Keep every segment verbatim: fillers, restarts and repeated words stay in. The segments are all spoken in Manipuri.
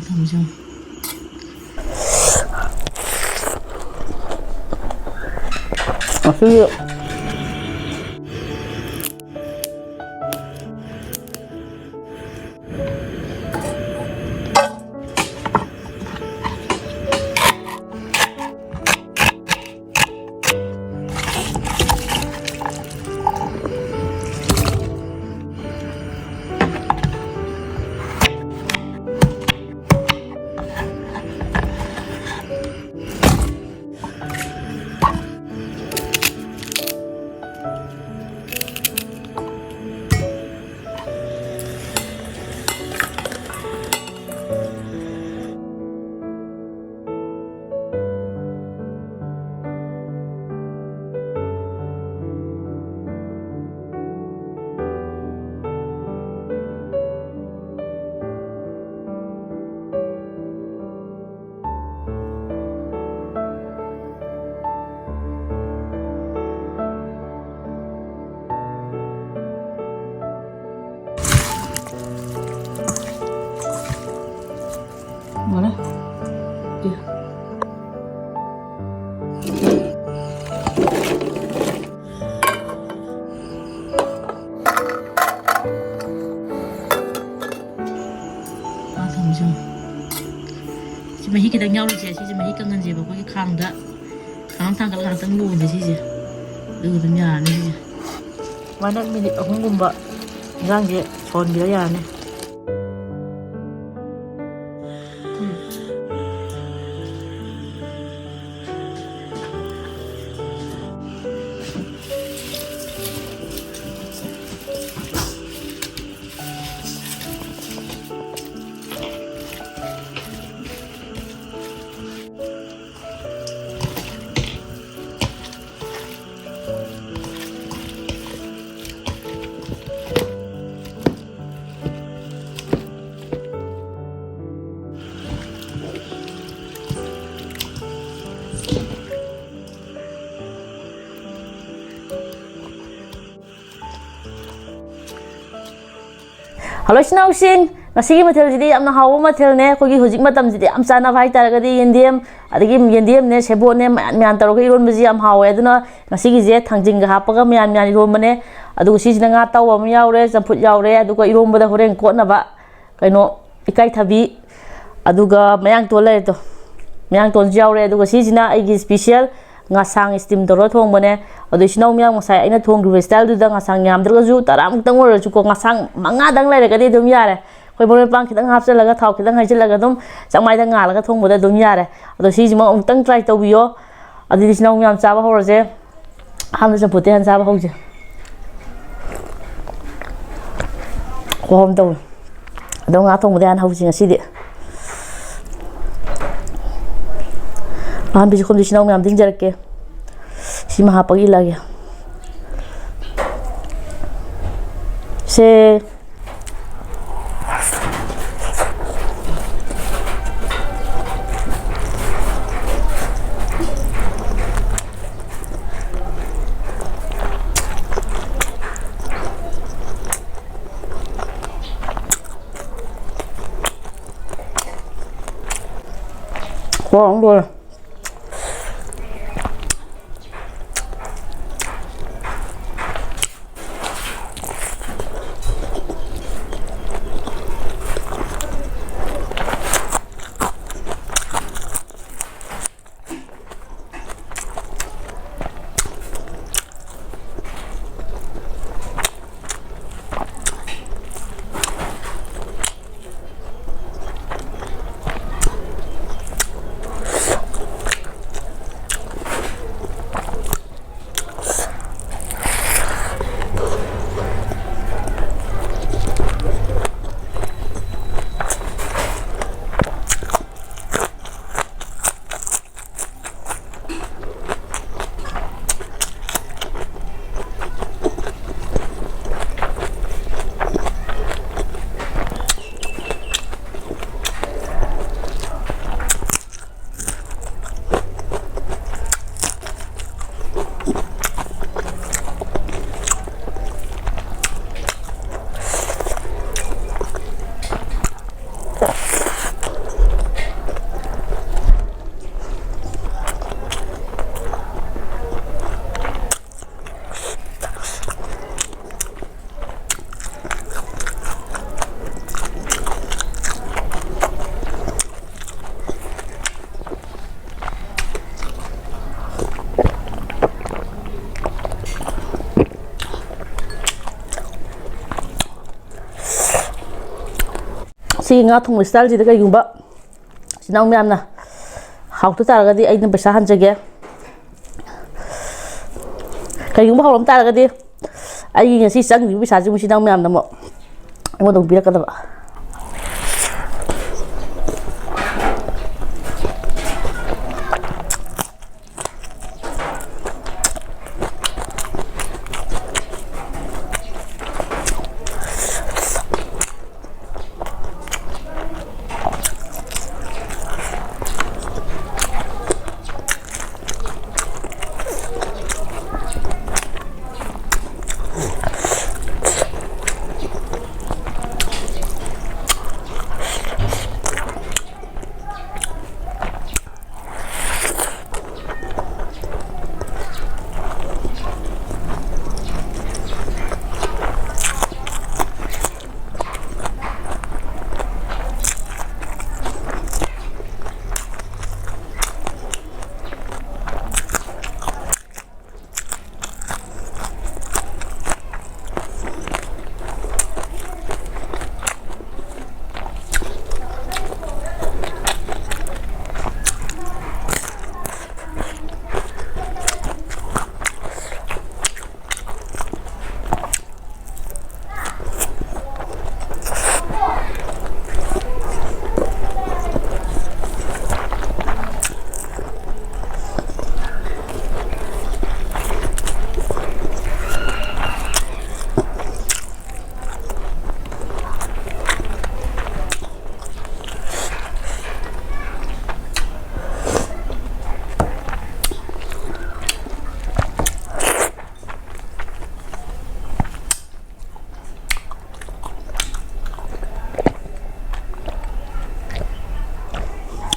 ꯊꯝꯃꯁꯤ ꯌꯦꯡꯉꯨ꯫ ꯑꯁꯤꯒꯤ ꯂꯣꯏꯔꯦ꯫ ꯇꯨ꯫ ꯉꯥ ꯊꯣꯡꯕꯁꯦ ꯌꯦꯡꯉꯣ꯫ ꯁꯤ ꯃꯍꯤ ꯈꯤꯇꯪ ꯌꯥꯎꯔꯤꯁꯦ, ꯁꯤꯁꯦ ꯃꯍꯤ ꯀꯪꯍꯟꯁꯦꯕ ꯑꯩꯈꯣꯏꯒꯤ ꯈꯥꯡꯗ꯫ ꯈꯥꯡ ꯊꯥꯡꯒꯠꯂꯒ ꯉꯥꯛꯇꯪ ꯂꯣꯟꯁꯦ ꯁꯤꯁꯦ꯫ ꯑꯗꯨꯒ ꯑꯗꯨꯝ ꯌꯥꯔꯅꯤ ꯁꯤꯁꯦ꯫ ꯁꯨꯃꯥꯏꯅ ꯃꯤꯅꯤꯠ ꯑꯍꯨꯝꯒꯨꯝꯕ ꯏꯟꯖꯥꯡꯁꯦ ꯁꯧꯍꯟꯕꯤꯔ ꯌꯥꯔꯅꯤ꯫ ꯍꯜꯂꯣ ꯏꯆꯤꯟ ꯏꯅꯥꯎꯁꯤꯡ, ꯉꯁꯤꯒꯤ ꯃꯊꯦꯜꯁꯤꯗꯤ ꯌꯥꯝꯅ ꯍꯥꯎꯕ ꯃꯊꯦꯜꯅꯦ꯫ ꯑꯩꯈꯣꯏꯒꯤ ꯍꯧꯖꯤꯛ ꯃꯇꯝꯁꯤꯗꯤ ꯌꯥꯝ ꯆꯥꯅꯕ ꯍꯥꯏꯇꯥꯔꯒꯗꯤ ꯌꯦꯟꯗꯦꯝ, ꯑꯗꯒꯤ ꯌꯦꯟꯗꯦꯝꯅꯦ, ꯁꯦꯕꯣꯠꯅꯦ, ꯃꯌꯥꯟ ꯃꯌꯥꯟ ꯇꯧꯔꯒ ꯏꯔꯣꯟꯕꯁꯤ ꯌꯥꯝ ꯍꯥꯎꯋꯦ꯫ ꯑꯗꯨꯅ ꯉꯁꯤꯒꯤꯁꯦ ꯊꯥꯡꯖꯤꯡꯒ ꯍꯥꯞꯄꯒ ꯃꯌꯥꯟ ꯃꯌꯥꯟ ꯏꯔꯣꯟꯕꯅꯦ꯫ ꯑꯗꯨꯒ ꯁꯤꯁꯤꯅ ꯉꯥ ꯑꯇꯥꯎꯕ ꯑꯃ ꯌꯥꯎꯔꯦ, ꯆꯝꯐꯨꯠ ꯌꯥꯎꯔꯦ, ꯑꯗꯨꯒ ꯏꯔꯣꯟꯕꯗ ꯍꯣꯔꯦꯟ ꯀꯣꯠꯅꯕ ꯀꯩꯅꯣ, ꯏꯀꯥꯏꯊꯕꯤ, ꯑꯗꯨꯒ ꯃꯌꯥꯡꯇꯣꯟ ꯂꯩꯔꯦꯗꯣ, ꯃꯌꯥꯡꯇꯣꯟꯁꯨ ꯌꯥꯎꯔꯦ꯫ ꯑꯗꯨꯒ ꯁꯤꯁꯤꯅ ꯑꯩꯒꯤ special ꯉꯥꯁꯥꯡ steam ꯇꯧꯔꯒ ꯊꯣꯡꯕꯅꯦ꯫ ꯑꯗꯣ ꯏꯆꯤꯟ ꯏꯅꯥꯎ ꯃꯌꯥꯝ ꯉꯁꯥꯏ ꯑꯩꯅ ꯊꯣꯡꯈꯤꯕ styleꯗꯨꯗ ꯉꯥꯁꯥꯡ ꯌꯥꯝꯗ꯭ꯔꯒꯁꯨ ꯇꯔꯥꯃꯨꯛꯇꯪ ꯑꯣꯏꯔꯁꯨꯀꯣ, ꯉꯥꯁꯥꯡ ꯃꯉꯥꯗꯪ ꯂꯩꯔꯒꯗꯤ ꯑꯗꯨꯝ ꯌꯥꯔꯦ꯫ ꯑꯩꯈꯣꯏ ꯃꯔꯣꯏ ꯃꯄꯥꯡ ꯈꯤꯇꯪ ꯍꯥꯞꯆꯤꯜꯂꯒ, ꯊꯥꯎ ꯈꯤꯇꯪ ꯍꯩꯖꯤꯜꯂꯒ ꯑꯗꯨꯝ ꯆꯥꯛꯃꯥꯏꯗ ꯉꯥꯜꯂꯒ ꯊꯣꯡꯕꯗ ꯑꯗꯨꯝ ꯌꯥꯔꯦ꯫ ꯑꯗꯣ ꯁꯤꯁꯤꯃ ꯑꯃꯨꯛꯇꯪ try ꯇꯧꯕꯤꯌꯣ꯫ ꯑꯗꯨꯗꯤ ꯏꯆꯤꯟ ꯏꯅꯥꯎ ꯃꯌꯥꯝ ꯆꯥꯕ ꯍꯧꯔꯁꯦ꯫ ꯑꯍꯥꯟꯕ ꯆꯝꯐꯨꯠꯇꯩ ꯍꯥꯟꯅ ꯆꯥꯕ ꯍꯧꯁꯦ꯫ ꯈꯨꯍꯥꯎ ꯑꯃ ꯇꯧꯋꯦ꯫ ꯑꯗꯣ ꯉꯥ ꯊꯣꯡꯕꯗꯤ ꯍꯥꯟꯅ ꯍꯧꯁꯤ ꯉꯁꯤꯗꯤ꯫ ꯑꯍꯥꯟꯕꯁꯤ ꯈꯣꯝꯁꯤ ꯏꯆꯤꯟ ꯏꯅꯥꯎ ꯃꯌꯥꯝꯗ ꯏꯟꯖꯔꯛꯀꯦ꯫ ꯁꯤꯃ ꯍꯥꯞꯄꯒ ꯏꯜꯂꯒꯦ꯫ ꯁꯦ꯫ ꯀꯣ ꯑꯃꯨꯛ ꯂꯣꯏꯔꯦ꯫ ꯁꯤ ꯉꯥ ꯊꯣꯡꯕ ꯁ꯭ꯇꯥꯏꯜꯁꯤꯗ ꯀꯩꯒꯨꯝꯕ ꯏꯆꯤꯟ ꯏꯅꯥꯎ ꯃꯌꯥꯝꯅ ꯍꯥꯎꯇ ꯇꯥꯔꯒꯗꯤ ꯑꯩꯅ ꯄꯩꯁꯥ ꯍꯟꯖꯒꯦ꯫ ꯀꯩꯒꯨꯝꯕ ꯍꯥꯎꯔꯝ ꯇꯥꯔꯒꯗꯤ ꯑꯩꯒꯤ ꯉꯁꯤ ꯆꯪꯈꯤꯕ ꯄꯩꯁꯥꯁꯤꯃꯨꯛ ꯏꯆꯤꯟ ꯏꯅꯥꯎ ꯃꯌꯥꯝꯅ ꯑꯃꯨꯛ ꯑꯩꯉꯣꯟꯗ ꯑꯃꯨꯛ ꯄꯤꯔꯛꯀꯗꯕ꯫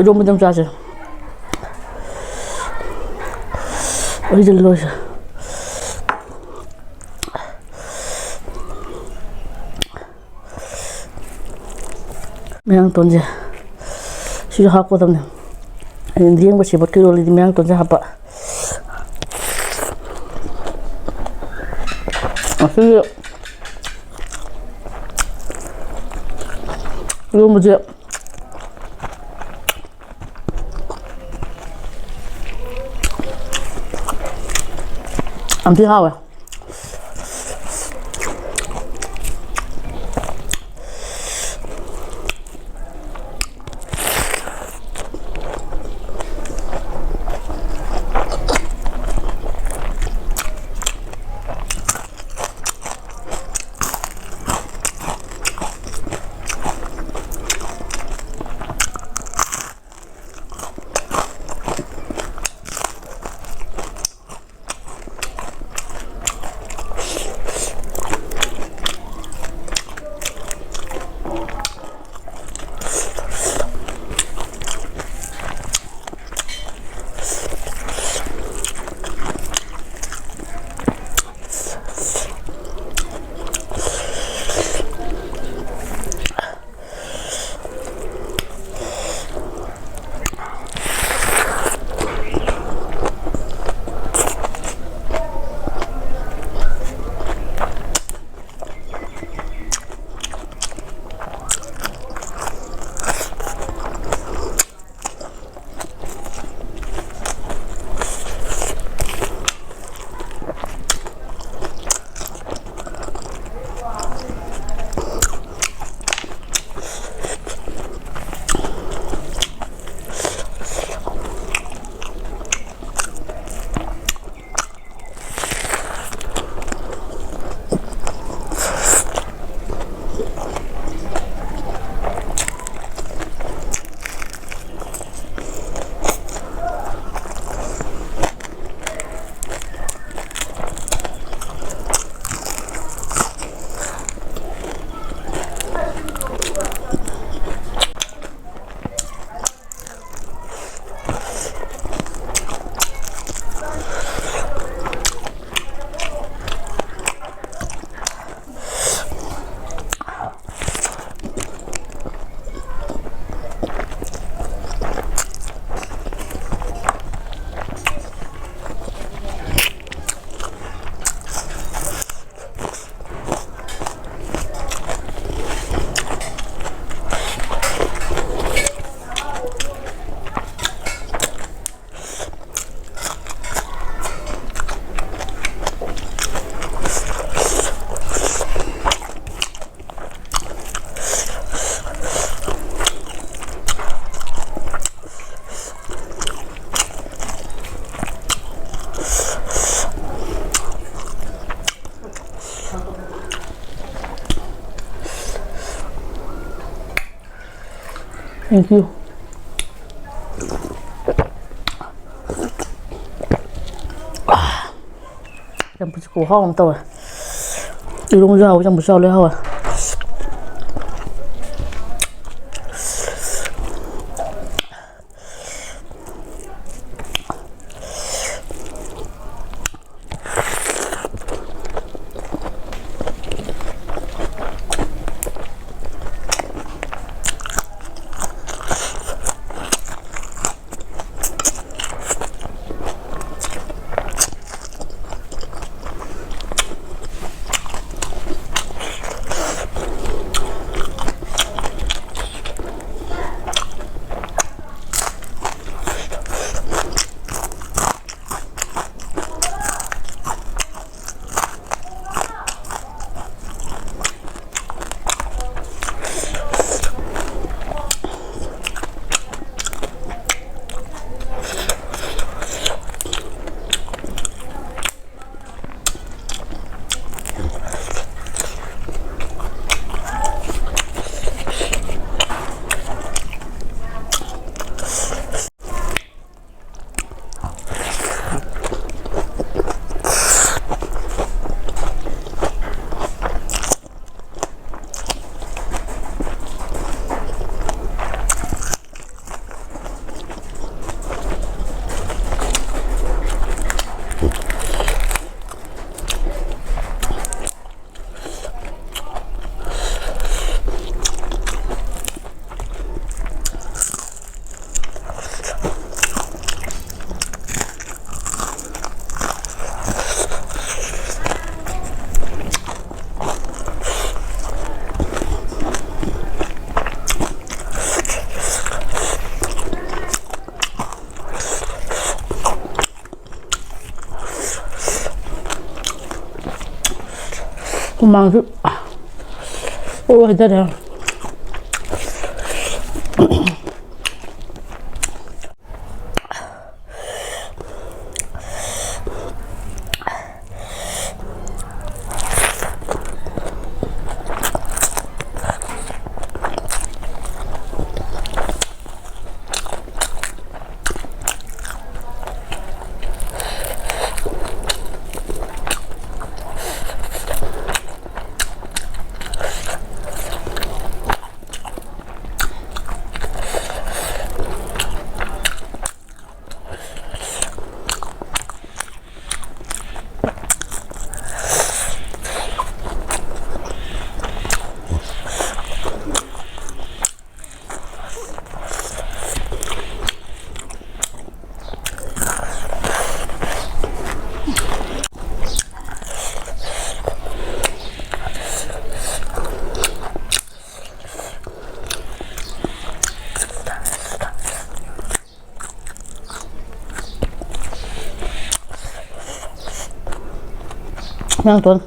ꯏꯔꯣꯝꯕꯗꯪ ꯆꯥꯁꯦ꯫ ꯑꯩꯗꯤ ꯂꯣꯏꯁꯦ꯫ ꯃꯌꯥꯡꯇꯣꯟꯁꯦ ꯁꯤꯁꯨ ꯍꯥꯞꯀꯗꯕꯅꯦ꯫ ꯍꯌꯦꯡ ꯂꯦꯡꯕ ꯁꯦꯕꯣꯠꯀ ꯏꯔꯣꯜꯂꯗꯤ ꯃꯌꯥꯡꯇꯣꯟꯁꯦ ꯍꯥꯞꯄ꯫ ꯑꯁꯤꯒꯤ ꯏꯔꯣꯝꯕꯁꯦ ꯌꯥꯝ ꯊꯤ ꯍꯥꯎꯋꯦ꯫ Thank you. ꯆꯝꯐꯨꯠꯁꯦ ꯈꯨꯍꯥꯎ ꯑꯃ ꯇꯧꯋꯦ꯫ ꯏꯔꯣꯝꯕꯁꯨ ꯍꯥꯎꯋꯦ, ꯆꯝꯐꯨꯠꯁꯨ ꯍꯥꯎꯋꯦ, ꯂꯣꯏ ꯍꯥꯎꯋꯦ꯫ ꯍꯨꯃꯥꯡꯁꯨ ꯑꯣ ꯍꯩꯊꯔꯦ꯫ ꯅꯪ ꯇꯣꯟ꯫